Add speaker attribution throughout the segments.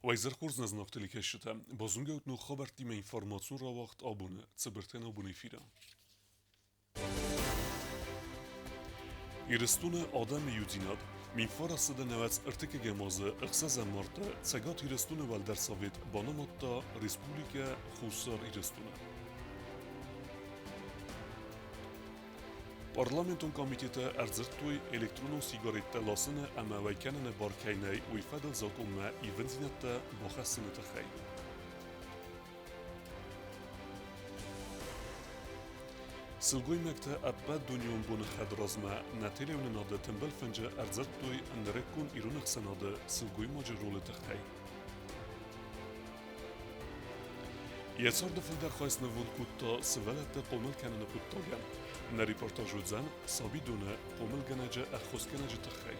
Speaker 1: Уӕ хорз нӕ знӕгты телекӕсджытӕ, базонгӕ ут ног хабӕрттимӕ информацион рауагъд абоны Цыбыртӕн абоны эфиры. Ирыстоны адӕмы иудзинад 1931 азы ӕхсӕзӕм марты Цӕгат Ирыстоны Уӕлдӕр Совет банымадта Республикӕ Хуссар Ирыстоны. Парламентон комитеты ӕрдзырдтой электронон сигареттӕ ласыны ӕмӕ уӕй кӕныны бар кӕй нӕй, уый фӕдыл закъонмӕ ивындзинӕдтӕ бахӕссыны тыххӕй. Сылгоймӕгтӕ ӕппӕт дунеон боны хӕдразмӕ нӕ телеуынынады тымбыл фынджы ӕрдзырдтой нырыккон ирон ӕхсӕнады сылгоймаджы ролы тыххӕй. Йӕ царды фылдӕр хай снывонд кодта сывӕллӕтты хъомыл кӕныны хъуыддагӕн. Нӕ репортаж уыдзӕн сабидоны хъомылгӕнӕджы ӕххуысгӕнӕджы тыххӕй.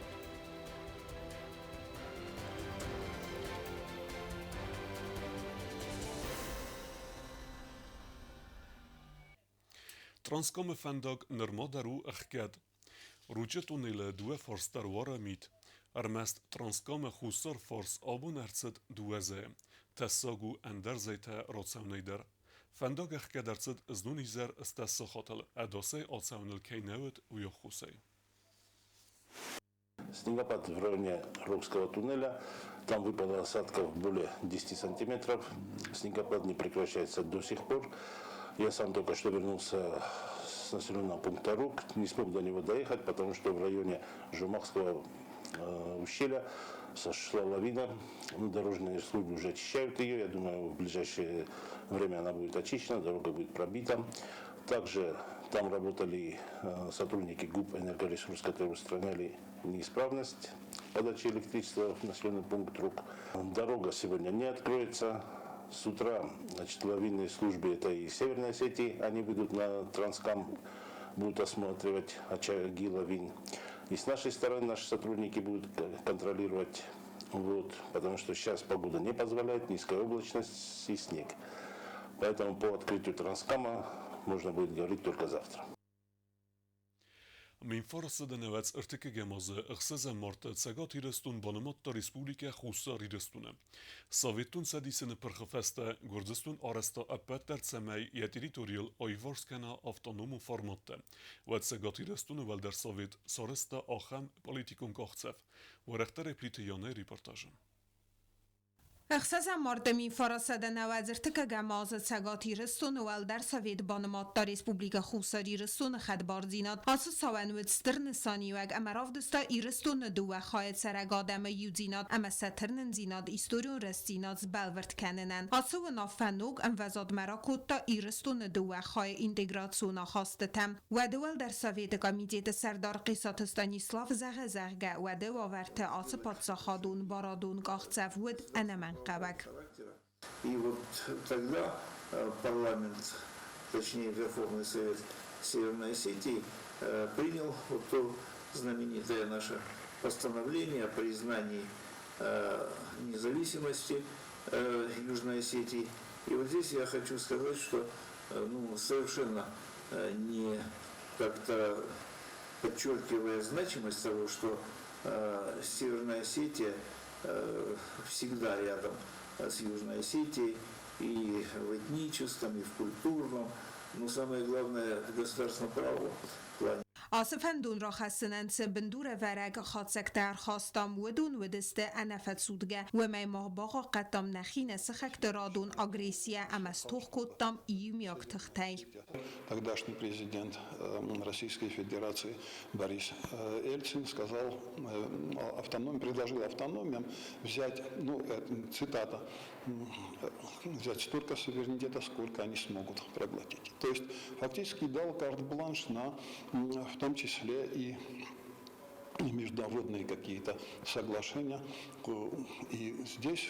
Speaker 1: Транскамы фӕндаг нырма дӕр у ӕхгӕд. Ручъы тъунелы дыууӕ фарс дӕр уары мит. Ӕрмӕст Транскамы хуссар фарс абон ӕрцыд дыууӕ зӕйы. Тӕссаг у ӕндӕр зӕйтӕ рацӕуынӕй дӕр. Фӕндаг ӕхгӕд ӕрцыд знон изӕр стӕс сахатыл, ӕдасӕй ацӕуыныл кӕй нӕ уыд, уый аххосӕй.
Speaker 2: Снегопад в районе Рокского туннеля. Там выпало осадков более 10 сантиметров. Снегопад не прекращается до сих пор. Я сам только что вернулся с населенного пункта Рук. Не смог до него доехать, потому что в районе Жумахского ущелья сошла лавина. Дорожные службы уже очищают ее. Я думаю, в ближайшее время она будет очищена, дорога будет пробита. Также там работали сотрудники ГУП «Энергоресурс», которые устраняли неисправность подачи электричества в населенный пункт Рук. Дорога сегодня не откроется. С утра, значит, лавинные службы, это и Северной Осетии, они выйдут на Транскам, будут осматривать очаги лавин. И с нашей стороны наши сотрудники будут контролировать, вот, потому что сейчас погода не позволяет, низкая облачность и снег. Поэтому по открытию Транскама можно будет говорить только завтра.
Speaker 1: 1939 азы ӕхсӕзӕм марты Цӕгат Ирыстон банымадта Республикӕ Хуссар Ирыстоны. Советон Цӕдисы ныппырхы фӕстӕ Гуырдзыстон арӕзта ӕппӕт дӕр, цӕмӕй йӕ территорийыл аиварс кӕна автономон форматтӕ. Уӕд Цӕгат Ирыстоны Уӕлдӕр Совет сарӕзта ахӕм политикон къахдзӕф. Уӕрӕхдӕрӕй Плиты Янӕйы репортажы.
Speaker 3: Ӕхсӕзӕм марты 1993 азы Цӕгат Ирыстоны Уӕлдӕр Совет банымадта Республикӕ Хуссар Ирыстоны хӕдбардзинад. Ацы цауӕн уыд стыр нысаниуӕг ӕмӕ равдыста Ирыстоны дыууӕ хайы цӕрӕг адӕмы иудзинад ӕмӕ сӕ тырнындзинад историон рӕстдзинад сбӕлвырд кӕнынӕн. Ацы уынаффӕ ног ӕмвӕзадмӕ ракодта Ирыстоны дыууӕ хайы интеграцион ахастытӕм. Уӕды Уӕлдӕр Советы комитеты сӕрдар Хъесаты Станислав зӕгъы, зӕгъгӕ, уӕды уавӕрты ацы паддзахадон барадон къахдзӕф уыд ӕнӕмӕнгхъӕуӕг.
Speaker 4: И вот тогда парламент, точнее Верховный Совет Северной Осетии принял вот то знаменитое наше постановление о признании независимости Южной Осетии. И вот здесь я хочу сказать, что ну, совершенно не как-то подчеркивая значимость того, что Северная Осетия всегда рядом с Южной Осетией и в этническом, и в культурном, но самое главное в государственном правовом плане.
Speaker 3: Ацы фӕндон рахӕссынӕн цы бындурӕвӕрӕг хатдзӕгтӕ ӕрхастам, уыдон уыдысты ӕнӕфӕцудгӕ. Уымӕй мах бахъахъхъӕдтам нӕхи нӕ сыхӕгты радон агрессийӕ ӕмӕ стох кодтам иумиаг тыхтӕй.
Speaker 5: Тогдашний президент Российской Федерации Борис Ельцин сказал, автоном, предложил автономиям взять, ну, цитата, взять столько суверенитета, сколько они смогут проглотить. То есть фактически дал карт-бланш на, в том числе и международные какие-то соглашения. И здесь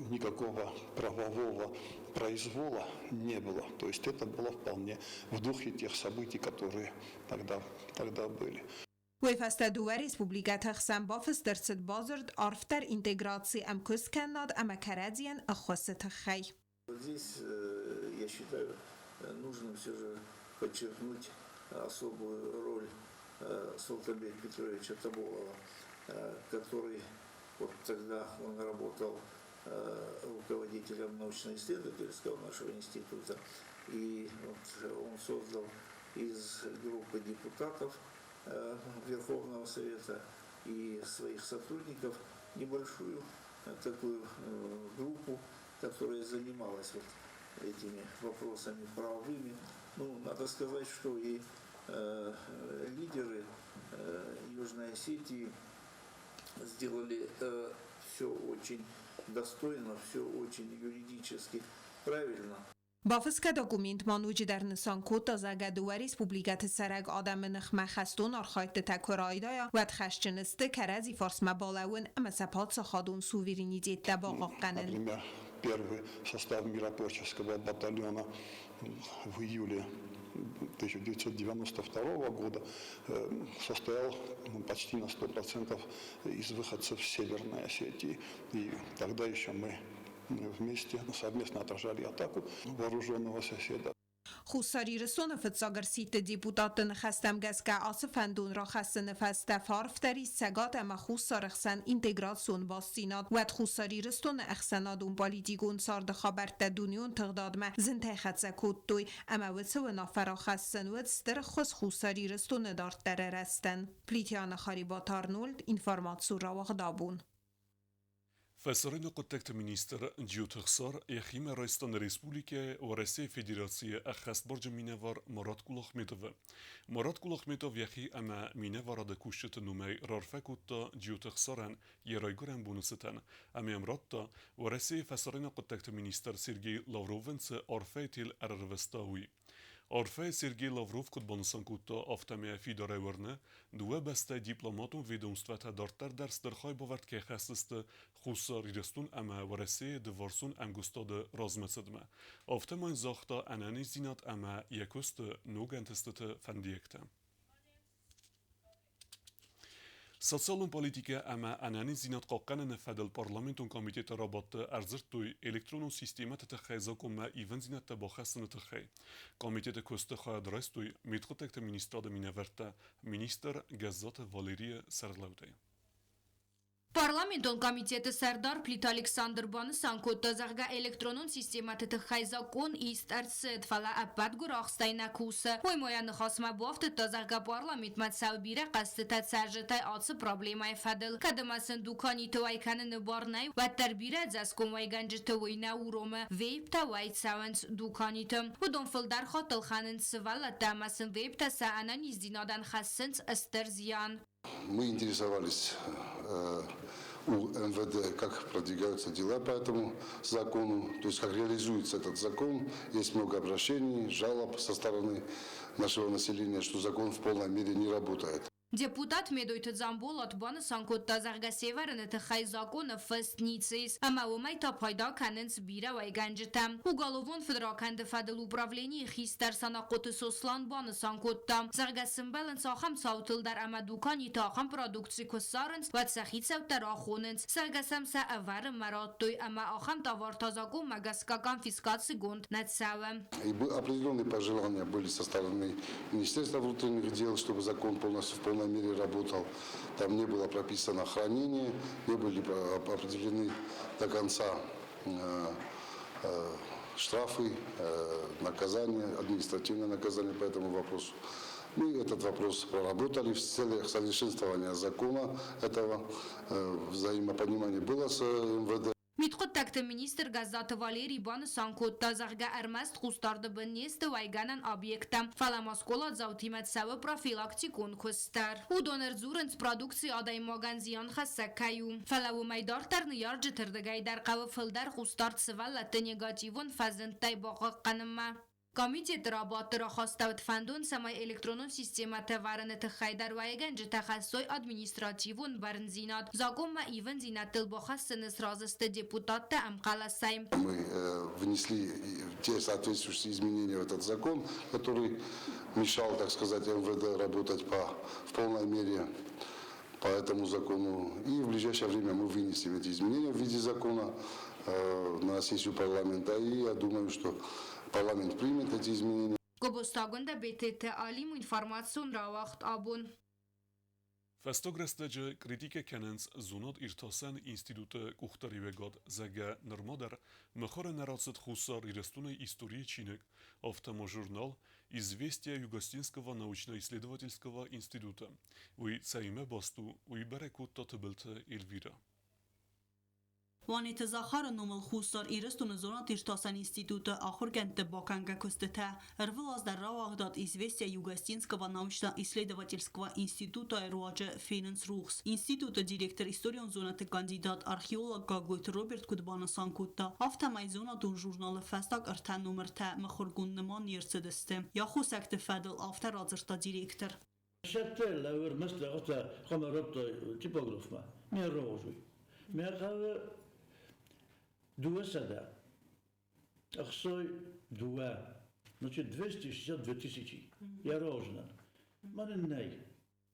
Speaker 5: никакого правового произвола не было. То есть это было вполне в духе тех событий, которые тогда были.
Speaker 3: Уый фӕстӕ дыууӕ республикӕты хсӕн бафыст ӕрцыд бадзырд арфдӕр интеграци ӕмкуысткӕнынад ӕмӕ кӕрӕдзийӕн ӕххуысы тыххӕй.
Speaker 4: Здесь, я считаю, нужно все же подчеркнуть особую роль Султанбека Петровича Таболова, который Вот тогда он работал руководителем научно-исследовательского нашего института. И вот он создал из группы депутатов Верховного Совета и своих сотрудников небольшую такую группу, которая занималась вот этими вопросами правовыми. Ну, надо сказать, что и лидеры Южной Осетии сделали все очень достойно, все очень юридически правильно.
Speaker 3: Бафысгӕ документ ма ноджыдӕр нысан кодта, зӕгъгӕ, дыууӕ республикӕты цӕрӕг адӕмы ныхмӕ хӕстон архайдтытӕ куы райдайа, уӕд хӕсджын сты кӕрӕдзи фарсмӕ балӕууын ӕмӕ сӕ паддзахадон суверенитеттӕ бахъахъхъӕнын.
Speaker 5: Например, первый состав миротворческого батальона в июле 1992 года состоял почти на 100% из выходцев Северной Осетии. И тогда еще мы вместе совместно отражали атаку вооруженного соседа.
Speaker 3: Хуссар Ирыстоны фыццаг ӕрсидты депутатты ныхӕстӕм гӕсгӕ ацы фӕндон рахӕссыны фӕстӕ фӕарфдӕр ис Цӕгат ӕмӕ Хуссары хсӕн интеграцион бастдзинад. Уӕд Хуссар Ирыстоны ӕхсӕнадон-политикон царды хабӕрттӕ дунеон тыгъдадмӕ зынтӕй хӕццӕ кодтой, ӕмӕ уыцы уынаффӕ рахӕссын уыд стыр ӕххуыс Хуссар Ирыстоны дарддӕры рӕзтӕн. Плитианы Харибат Арнольд, информацион рауагъд абон.
Speaker 1: Фӕсарӕйнаг хъуыддӕгты министр Джиоты Ӕхсар йӕхимӕ райста нӕ республикӕйы Уӕрӕсейы Федерацийы ӕххӕстбарджын минӕвар Марат Кулахметовы. Марат Кулахметов йӕхи ӕмӕ минӕварады кусджыты номӕй раарфӕ кодта Джиоты Ӕхсарӕн йӕ райгуырӕн боны цытӕн ӕмӕ йӕм радта, Уӕрӕсейы фӕсарӕйнаг хъуыддӕгты министр Сергей Лавровӕн цы арфӕйы тел ӕрӕрвыста, уый. Арфӕйы Сергей Лавров куыд банысан кодта, афтӕмӕй фидарӕй уырны, дыууӕ бӕстӕйы дипломатон ведомствӕтӕ дарддӕр дӕр стыр хайбавӕрд кӕй хӕсдзысты Хуссар Ирыстон ӕмӕ Уӕрӕсейы дывӕрсон ӕмгуыстады размӕцыдмӕ. Афтӕ ма йын загъта ӕнӕниздзинад ӕмӕ йӕ куысты ног ӕнтыстыты фӕндиӕгтӕ. Социалон политикӕ ӕмӕ ӕнӕниздзинад хъахъхъӕныны фӕдыл парламентон комитеты рабадты ӕрдзырдтой электронон системӕты тыххӕй закъонмӕ ивындзинӕдтӕ бахӕссыны тыххӕй. Комитеты куысты хайад райстой мидхъуыддӕгты министрады минӕвӕрттӕ министр Гӕззаты Валерийы сӕргълӕудӕй.
Speaker 6: Парламентон комитеты сӕрдар Плиты Александр банысан кодта, зӕгъгӕ, электронон системӕты тыххӕй закъон ист ӕрцыд, фӕлӕ ӕппӕт гуырахстӕй нӕ кусы. Уый ма йӕ ныхасмӕ бафтыдта, зӕгъгӕ, парламентмӕ цӕуы бирӕ хъӕстытӕ цӕрджытӕй ацы проблемӕйы фӕдыл. Кӕд ӕмӕ сын дуканиты уӕй кӕныны бар нӕй, уӕддӕр бирӕ ӕдзӕсгом уӕйгӕнджыты уый нӕ уромы. Вейптӕ уӕй цӕуынц дуканиты. Уыдон фылдӕр хатт ӕлхӕнынц сывӕллӕттӕ ӕмӕ сын вейптӕ сӕ ӕнӕниздзинадӕн хӕссынц стыр зиан.
Speaker 2: Мы интересовались у МВД, как продвигаются дела по этому закону, то есть как реализуется этот закон. Есть много обращений, жалоб со стороны нашего населения, что закон в полной мере не работает.
Speaker 6: Депутат Медойты Дзамболат банысан кодта, зӕгъгӕ, сӕвӕрыны тыххӕй законы фыст ницы ис, ӕмӕ уымӕй та пайда кӕнынц бирӕ уӕйгӕнджытӕ. Уголовон фыдракӕнды фӕдыл управленийы хистӕр Санахъоты Сослан банысан кодта, зӕгъгӕ, сымбӕлынц ахӕм цаутыл дӕр ӕмӕ дуканиты ахӕм продукци куы ссарынц, уӕд сӕ хицӕуттӕ рахонынц, зӕгъгӕ сӕм сӕ ӕвӕрынмӕ радтой ӕмӕ ахӕм товартӕ закъонмӕ гӕсгӕ конфискацигонд нӕ цӕуы.
Speaker 2: И определенные пожелания были со стороны Министерства внутренних дел, чтобы закон полностью в полной мере работал. Там не было прописано хранение, не были определены до конца штрафы, наказания, административное наказание по этому вопросу. Мы этот вопрос проработали в целях совершенствования закона этого. Взаимопонимание было с МВД.
Speaker 6: Мидхъуыддӕгты министр Гӕззаты Валерий банысан кодта, зӕгъгӕ, ӕрмӕст хъусдарды бын не сты уӕйгӕнӕн объекттӕ, фӕлӕ ма скъоладзаутимӕ цӕуы профилактикон куыст дӕр. Уыдон ӕрдзурынц, продукци адӕймагӕн зианхӕссӕг кӕй у. Фӕлӕ уымӕй дарддӕр ныййарджыты рдыгӕй дӕр хъӕуы фылдӕр хъусдард сывӕллӕтты негативон фӕзындтӕй бахъахъхъӕнынмӕ. Комитеты рабадты рахастӕуыд фӕндон, цӕмӕй электронон системӕтӕ вӕрыны тыххӕй дӕр уӕйгӕнджытӕ хӕссой административон бӕрндзинад. Закъонмӕ ивындзинӕдтыл бахӕссыны сразы сты депутаттӕ ӕмхъӕлӕсӕй.
Speaker 2: Мы внесли те соответствующие изменения в этот закон, который мешал, так сказать, МВД работать в полной мере по этому закону. И в ближайшее время мы вынесем эти изменения в виде закона на сессию парламента. И я думаю, что парламент примет эти изменения.
Speaker 6: Гобозты Агуындӕ, Бететы Алим, информацион рауагъд абон.
Speaker 1: Фӕстаг рӕстӕджы критикӕ кӕнынц Зонад-иртасӕн институты къухдариуӕгад, зӕгъгӕ, нырма дӕр мыхуыры нӕ рацыд Хуссар Ирыстоны историйы чиныг, афтӕ ма журнал «Известия Югостинского научно-исследовательского института». Уый цӕимӕ баст у, уый бӕрӕг кодта Тыбылты Эльвирӕ.
Speaker 7: Уанеты Захары номыл Хуссар Ирыстоны зонад-иртасӕн институты ахуыргӕндты бакӕнгӕ куыстытӕ ӕрвылаз дӕр рауагъдад «Известия Югостинского научно-исследовательского института-йы руаджы фенынц рухс. Институты директор историон зонӕдты кандидат, археолог Гаглойты Роберт куыд банысан кодта, афтӕмӕй зонадон журналы фӕстаг ӕртӕ номыртӕ мыхуыргонд нымад не рцыдысты. Йӕ аххосӕгты фӕдыл афтӕ радзырдта директор.
Speaker 8: Сӕттӕ ӕрмӕст загъта хъуамӕ радтой типографмӕ. Ме рауазой. Мӕ хъӕуы 262. Значит, 262 тысячи. Я рожна. Мӕнӕн нӕй.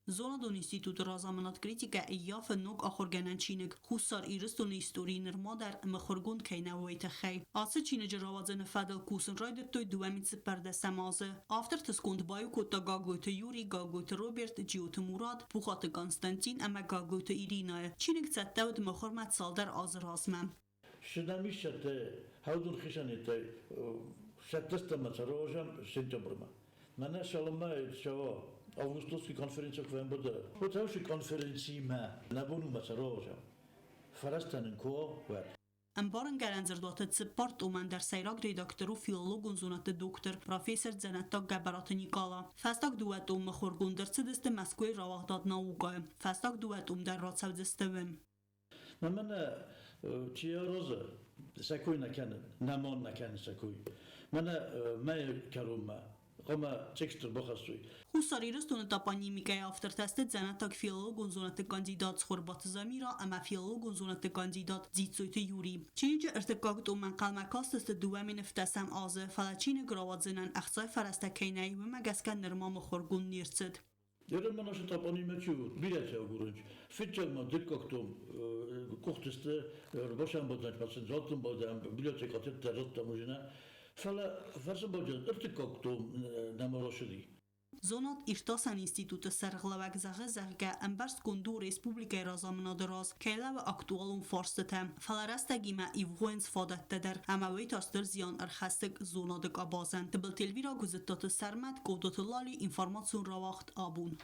Speaker 7: Зонадон институты разамынад критикӕ ӕййафы ног ахуыргӕнӕн чиныг Хуссар Ирыстоны историйы нырма дӕр мыхуыргонд кӕй нӕу, уый тыххӕй. Ацы чиныджы рауадзыны фӕдыл кусын райдыдтой 2014 азы. Авторты сконд баиу кодта Гаглойты Юрий, Гаглойты Роберт, Джиоты Мурат, Пухаты Константин ӕмӕ Гаглойты Иринӕйы. Чиныг цӕттӕ уыд мыхуырмӕ цалдӕр азы размӕ.
Speaker 8: Сынамиссӕтӕ хӕудун хисӕнитӕ сӕттӕстӕмӕ цӕрожам сентябрьмӕ. Мӕнӕ цалынмӕ цӕуа августовский конференци куы фембӕлда, уӕд конференцимӕ нӕ бон у цӕрожам. Фӕрӕзтӕ нын куы уӕд.
Speaker 7: Ӕмбарынгӕнӕн дзырдуаты цыппар томӕн дӕр сӕйраг редактор у филологон зонӕдты доктор, профессор дзӕнӕттаг Гӕбӕраты Никъала. Фӕстаг дыууӕ томы мыхуыргонд ӕрцыдысты Мӕскуыйы рауагъдад «Наука-йы». Фӕстаг дыууӕ том дӕр рацӕудзысты уым.
Speaker 8: Мӕнӕ чи аразы, сӕ кой нӕ кӕны, нӕмон нӕ кӕны сӕ кой. Мӕнӕ мӕйы кӕронмӕ хъуамӕ текст бахӕссой.
Speaker 7: Хуссар Ирыстоны топонимикӕйы автортӕ сты дзӕнӕттаг филологон зонӕдты кандидат Цхуырбаты Замира ӕмӕ филологон зонӕдты кандидат Дзиццойты Юрий. Чиныджы ӕртыккаг томмӕ ӕнхъӕлмӕ кастысты 2017 азы, фӕлӕ чиныг рауадзынӕн ӕхцайы фӕрӕзтӕ кӕй нӕй, уымӕ гӕсгӕ нырма мыхуыргонд не рцыд.
Speaker 8: Ерын нашы топонимӕ чи уыд, бирӕтӕ агурынц. Фыццагмӕ, дыккаг том къухтысты ӕрбасӕмбӕлдзӕн пациентзалтын бадӕм, библиотекӕты радтам уже нӕ. Фӕлӕ фӕрсӕмбӕлдзӕн ӕртыккаг том нӕма рацыди.
Speaker 7: Зонад-иртасӕн институты сӕргълӕууӕг зӕгъы, зӕгъгӕ, ӕмбӕрстгонд у республикӕйы разамынады раз, кӕй лӕууы актуалон фарстытӕ, фӕлӕ рӕстӕгимӕ ивгъуыйынц фадӕттӕ дӕр, ӕмӕ уый та стыр зиан ӕрхӕссы зонады къабазӕн. Тыбылты Эльвира Гуызыдтаты Сӕрмӕт, Къодоты Лали, информацион рауагъд «Абон».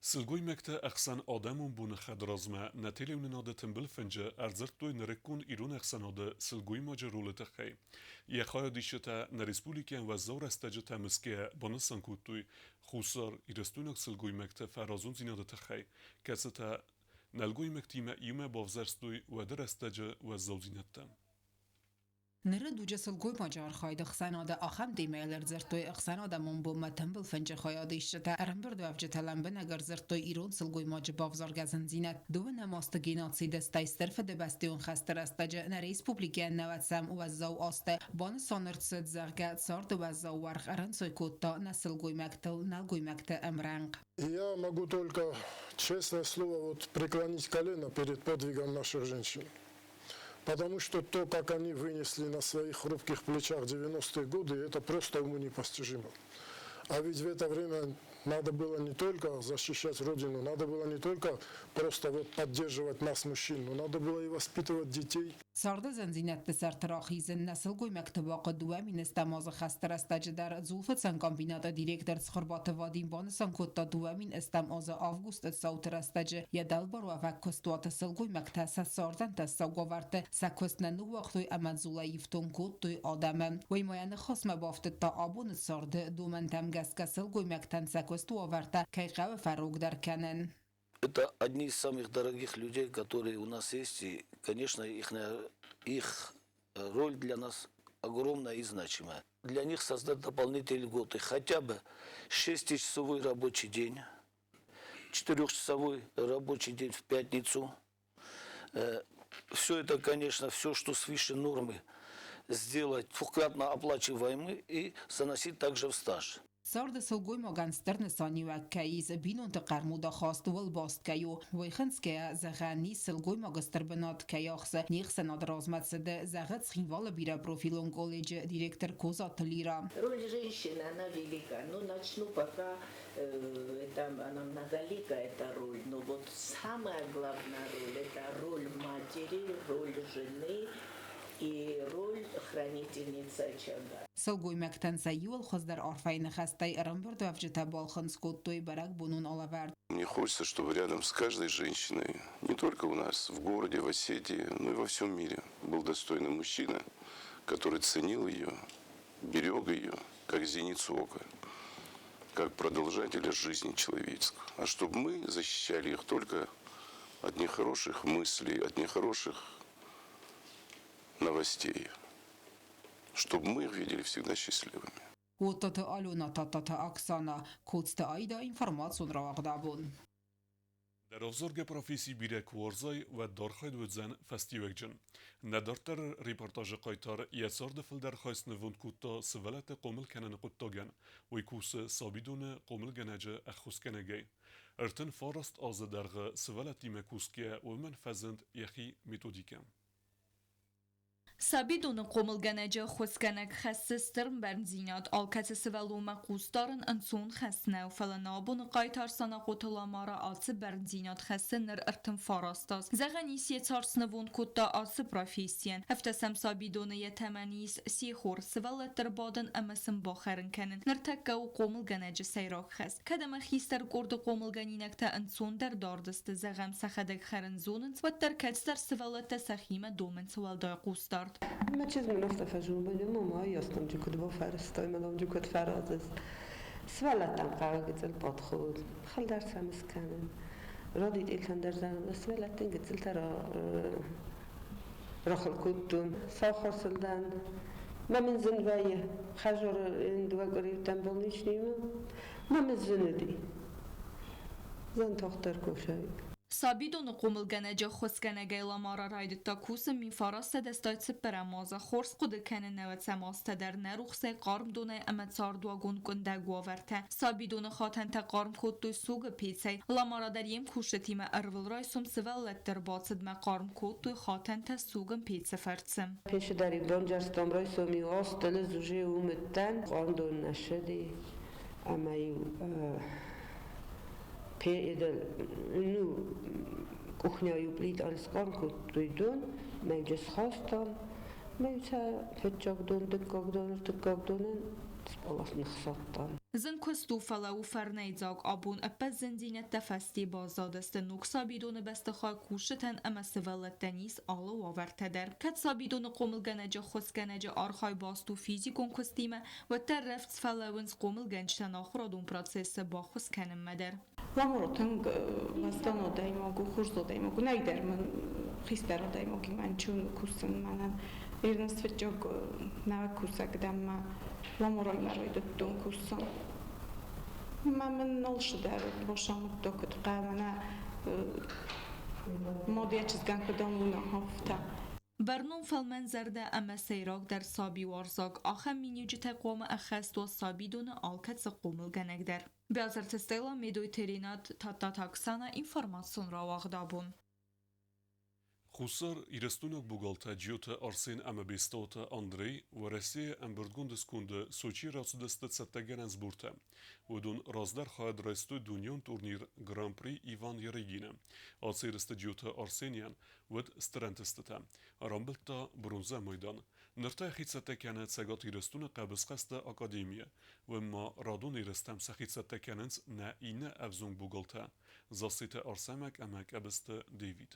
Speaker 1: Сылгоймӕгты ӕхсӕн адӕмон боны хӕдразмӕ нӕ телеуынынады тымбыл фынджы ӕрдзырдтой нырыккон ирон ӕхсӕнады сылгоймаджы ролы тыххӕй. Йӕ хайадисджытӕ нӕ республикӕйӕн уӕззау рӕстӕджытӕ мысгӕйӕ банысан кодтой Хуссар Ирыстойнаг сылгоймӕгты фӕразондзинады тыххӕй, кӕцытӕ нӕлгоймӕгтимӕ иумӕ бавзӕрстой уӕды рӕстӕджы уӕззаудзинӕдтӕ.
Speaker 9: Ныры дуджы сылгоймаджы архайды ӕхсӕнады ахӕм темӕйыл ӕрдзырдтой ӕхсӕнадӕмон бонмӕ тымбыл фынджы хайадисджытӕ. Ӕрӕмбырдуӕвджытӕ лӕмбынӕг ӕрдзырдтой ирон сылгоймаджы бавзаргӕ зындзинад дыууынӕм азты геноциды, стӕй Стыр Фыдыбӕстӕйон хӕсты рӕстӕджы нӕ республикӕйӕн нӕуӕдзӕм уӕззау азты. Банысан ӕрцыд, зӕгъгӕ, царды уӕззау уаргъ ӕрӕнцой кодта нӕ сылгоймӕгтыл нӕлгоймӕгты ӕмрӕнхъ.
Speaker 10: Я могу только, честное слово, вот преклонить колено перед подвигом наших женщин. Потому что то, как они вынесли на своих хрупких плечах 90-е годы, это просто уму непостижимо. А ведь в это время надо было не только защищать Родину, надо было не только просто вот поддерживать нас, мужчин, но надо было и воспитывать детей.
Speaker 9: Царды зындзинӕдты сӕрты рахизын нӕ сылгоймӕгты бахъуыд 2010 азы хӕсты рӕстӕджы дӕр. Дзулфыцӕн комбинаты директор Цхуырбаты Вадим банысан кодта, 2010 азы августы цауты рӕстӕджы йӕ дӕлбаруӕвӕг куыстуаты сылгоймӕгтӕ сӕ цардӕн тӕссаг уавӕрты сӕ куыст нӕ ныууагътой ӕмӕ дзулӕй ифтонг кодтой адӕмы. Уый ма йӕ ныхасмӕ бафтыдта, абоны царды домӕнтӕм гӕсгӕ сылгоймӕгтӕн сӕ куысты уавӕртӕ кӕй хъӕуы фӕрогдӕр кӕнын.
Speaker 4: Это одни из самых дорогих людей, которые у нас есть. И, конечно, их роль для нас огромная и значимая. Для них создать дополнительные льготы. Хотя бы 6-часовой рабочий день, 4-часовой рабочий день в пятницу. Все это, конечно, все, что свыше нормы, сделать двукратно оплачиваемый и заносить также в стаж.
Speaker 9: Царды сылгоймагӕн стыр нысаниуӕг кӕй ис, бинонты хъӕрмуд ахаст уӕлбаст кӕй у, уый хынцгӕйӕ, зӕгъӕн ис, сылгоймагы стыр бынат кӕй ахсы не хсӕнады размӕцыды, зӕгъы Цхинвалы бирӕпрофилон колледжы директор Козаты Лира.
Speaker 11: Роль женщины, она велика. Ну, начну пока, это, она многолика, эта роль, но вот самая главная роль – это роль матери, роль жены и роль хранительницы очага.
Speaker 9: Сылгоймӕгтӕн сӕ иуыл хуыздӕр арфӕйы ныхӕстӕй ӕрӕмбырдуӕвджытӕ балхынцъ кодтой бӕрӕгбонон алӕвӕрд.
Speaker 12: Мне хочется, чтобы рядом с каждой женщиной, не только у нас, в городе, в Осетии, но и во всем мире, был достойный мужчина, который ценил ее, берег ее, как зеницу ока, как продолжателя жизни человеческой. А чтобы мы защищали их только от нехороших мыслей, от нехороших новостей. Чтобы мы их видели всегда счастливыми.
Speaker 9: Оттаты Алена, Таттаты Оксана, Коцты Аида, информацион рауагъд абон.
Speaker 1: Дӕ равзаргӕ професси бирӕ куы уарзай, уӕд архайд уыдзӕн фӕстиуӕгджын. Нӕ дарддӕры репортажы хъайтар йӕ царды фылдӕр хай снывонд кодта сывӕллӕтты хъомыл кӕныны хъуыддагӕн. Уый кусы сабидоны хъомылгӕнӕджы ӕххуысгӕнӕгӕй. 39 азы дӕргъы сывӕллӕттимӕ кусгӕйӕ уымӕн фӕзынд йӕхи методикӕ.
Speaker 13: Сабидоны хъомылгӕнӕджы ӕххуысгӕнӕг хӕссы стыр бӕрндзинад. Алкӕцы сывӕллонмӕ хъус дарын ӕнцон хӕс нӕу, фӕлӕ нӕ абоны хъайтар Санахъоты Ламара ацы бӕрндзинад хӕссы ныр 39 аз. Зӕгъӕн ис, йӕ цард снывонд кодта ацы профессийӕн. Афтӕ сӕм сабидоны йӕ тӕмӕн ис сихор, сывӕллӕтты ӕрбадын ӕмӕ сын бахӕрын кӕнын. Ныртӕккӕ у хъомылгӕнӕджы сӕйраг хӕс. Кӕд ӕмӕ хистӕр къорды хъомылгӕнинӕгтӕ ӕнцондӕр дард сты, зӕгъӕм, сӕхӕдӕг хӕрын зонынц, уӕддӕр кӕцыдӕр сывӕллӕттӕ сӕхимӕ домынц уӕлдай хъусдард.
Speaker 14: Мӕ чызг мын афтӕ фӕзоны, мама, ӕз куыд бафӕрӕзтай, мӕ дам, куыд фӕразыс. Сывӕллӕттӕм хъӕуы гыццыл подход, хӕлдар сӕм скӕнын. Радит илтӕн дӕр сывӕллӕттӕн гыццылтӕ рахыл кодтон. Сахар дӕн. Мӕ мын зын вӕййы хӕдзары дыууӕ къуыри больничныймӕ. Мӕ мын зын уыди. Зын тагъддӕр кусай.
Speaker 13: Сабидоны хъомылгӕнӕджы ӕххуысгӕнӕгӕй Ламара райдыдта кусын 1984 азы. Хорз хъуыды кӕны нӕуӕдзӕм азтӕ дӕр нӕ рухсӕй, хъарм донӕй ӕмӕ цардуагон къуындӕг уавӕртӕ. Сабидоны хатӕнтӕ хъарм кодтой сугы пецӕй. Ламара дӕр йе мкусджытимӕ ӕрвылрайсом сывӕллӕтты ӕрбацыдмӕ хъарм кодтой хатӕнтӕ сугын пецы фӕрцы.
Speaker 14: Пецы дӕр-иу донджарстам райсом-иу астыл ӕз уже уым уыдтӕн. Хъарм дон нӕ ссыди ӕмӕ-иу ну, кухняйы плитӕ схъарм кодтой дон, мӕ схастам, мӕ сӕ фыццаг дон, дыккаг дон, ӕртыккаг донӕн спалас ныхсадтам.
Speaker 13: Зын куыст у, фӕлӕ у фӕрнӕйдзаг. Абон ӕппӕт зындзинӕдтӕ фӕсте баззадысты. Ног сабидоны бӕстыхай кусджытӕн ӕмӕ сывӕллӕттӕн ис алы уавӕртӕ дӕр. Кӕд сабидоны хъомылгӕнӕджы ӕххуысгӕнӕджы архайд баст у физикон куыстимӕ, уӕддӕр рӕвдз фӕлӕууынц хъомылгӕнджытӕн ахуырадон процессы баххуыс кӕнынмӕ дӕр.
Speaker 15: Ламара тынг уӕздан адӕймаг у, хорз адӕймаг у. Нӕйдӕр мын хистӕр адӕймагимӕ ӕнцон у кусын мӕнӕн. Эрнст фыццаг нӕ кусӕг дӕн мӕ Ламараимӕ райдыдтон кусын. Мӕ мын алцыдӕр бацамыдта, куыд хъӕуы нӕ мад йӕ чызгӕн куыд амона, афтӕ.
Speaker 13: Бӕрнон фӕлмӕнзӕрдӕ ӕмӕ сӕйрагдӕр сабиуарзаг ахӕм миниуджытӕ хъуамӕ ӕххӕст уа сабидоны алкӕцы хъомылгӕнӕг дӕр. Биазырты Стелла, Медойты Ренат, Тадтаты Оксана, информацион рауагъд абон.
Speaker 1: Хуссар Ирыстойнаг богалтӕ Джиоты Арсен ӕмӕ Бестауты Андрей Уӕрӕсейы ӕмбырдгонды сконды Сочийы рацыдысты цӕттӕгӕнӕн сбортӕ. Уыдон раздӕр хайад райстой дунеон турнир Гран-при Иван Ярыгины. Ацы ерысты Джиоты Арсенийӕн уыд стыр ӕнтыстытӕ. Рамбылдта бронзӕ майдан. Ныр та йӕхи цӕттӕ кӕны Цӕгат Ирыстоны хъӕбысхӕсты академийы. Уым ма радон ерыстӕм сӕхи цӕттӕ кӕнынц нӕ иннӕ ӕвзонг богалтӕ Зассеты Арсӕмӕг ӕмӕ Къӕбысты Дэвид.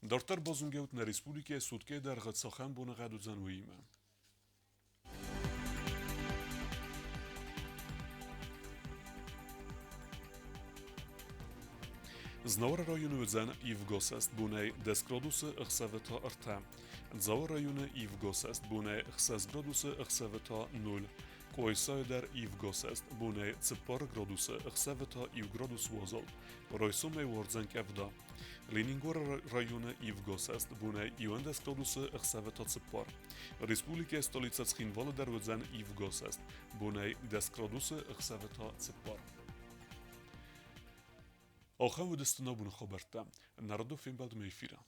Speaker 1: Дарддӕр базонгӕут нӕ республикӕйы суткӕйы дӕргъы цахӕм боныгъӕд уыдзӕн, уыимӕ. Знауыры районы уыдзӕн ивгосӕст бонӕй 10 градусы, ӕхсӕвы та 3. Дзауы районы ивгосӕст бонӕй 6 градусы, ӕхсӕвы та 0. Къуайсайы дӕр ивгӕ сӕст, бонӕй 4 градусы, ӕхсӕвы та 1 градус уазал. Райсомӕй уардзӕн къӕвда. Ленингоры районы ивгӕ сӕст, бонӕй 11 градусы, ӕхсӕвы та 4. Республикӕйы столицӕ Цхинвалы дӕр уыдзӕн ивгӕ сӕст, бонӕй 10 градусы, ӕхсӕвы та 4. Ахӕм уыдысты нӕ боны хабӕрттӕ. Народы фембӕлдмӕ эфиры.